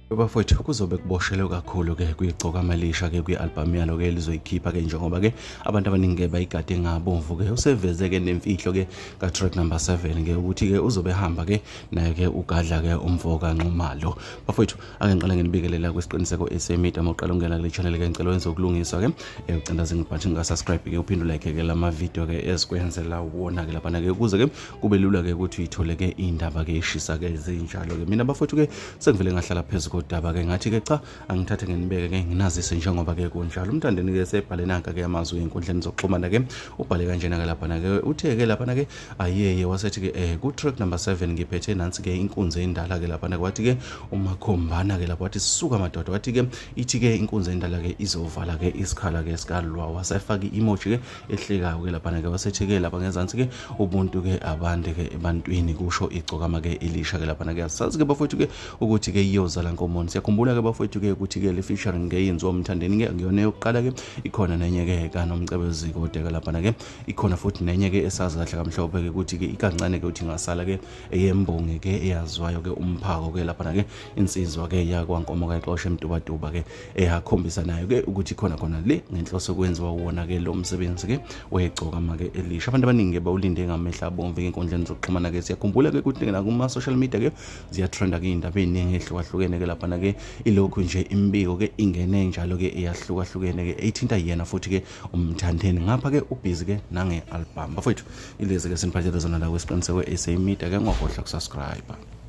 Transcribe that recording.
Bafowethu, kuzobe kuboshelwe kakhulu ke kwiGcokama Elisha ke kwi-album yalo ke lizoyikhipha ke, njengoba ke abantu abaningi ke bayigade ngabomvu ke. Useveze ke nemfihlo ke ka-track number 7 ke ukuthi ke uzobe ehamba ke naye ke ugadla ke umfo kaNxumalo. Bafowethu, ake ngiqale nginibikelela kwisiqiniseko esemida. Uma uqala ungena kule channel ke, ngicela wenze ukulungiswa ke, ucindaze ngebutton ka-subscribe ke, uphinde like ke lama video ke esikwenzela wona ke laphana ke, ukuze ke kube lula ke ukuthi uyithole ke indaba ke ishisa ke zinjalo ke. Mina bafowethu ke sengivele ngahlala phezu kodaba ke, ngathi ke cha, angithathe nginibeke ke, nginazise njengoba ke kunjalo. Umthandeni ke sebhale nanka ke amazwi enkundleni zokuxhumana ke. Ubhale kanjena ke laphana ke, uthe ke laphana ke ayeye, wasethi ke ku track number 7 ngiphethe nansi ke inkunzi endala ke laphana ke. Wathi ke umakhombana ke lapho, wathi suka madoda, wathi ke ithi ke inkunzi endala ke izovala ke isikhala ke sikalwa, wasefaka i-emoji ke ehlekayo ke laphana ke. Wasethi ke lapha ngezansi ke, ubuntu ke abande ke ebantwini, kusho iGcokama ke Elisha ke laphana ke. Asazi ke bafowethu ke ukuthi ke iyozala nkomoni. Siyakhumbula ke bafowethu ke ukuthi ke le featuring ke yenziwa umthandeni ke ngiyona yokuqala ke, ikhona nenye ke kaNomcebo Zikode ke laphana ke, ikhona futhi nenye ke esazi kahle kamhlophe ke ukuthi ke ikancane ke ukuthi ingasala ke, eyembongi ke eyaziwayo ke umphako ke laphana ke, insizwa ke yakwaNkomo kayixosha emtubatuba ke, eyakhombisa nayo ke ukuthi khona khona le ngenhloso kwenziwa wona ke lo msebenzi ke weGcokama ke Elisha. Abantu abaningi ke bawulinde ngamehla abomvu enkundleni zokuxhumana ke. Siyakhumbula ke ukuthi nakuma social media ke ziyatrenda ke indaba eziningi ehlukahlukene ke laphana ke, ilokhu nje imibiko ke ingene njalo ke eyahlukahlukene ke ethinta yena futhi ke umthandeni, ngapha ke ubhizi ke nange album. Bafowethu, ilezi ke siniphathele zona la kwisiqiniseko SA Media ke, ngakhohlwa kusubscribe.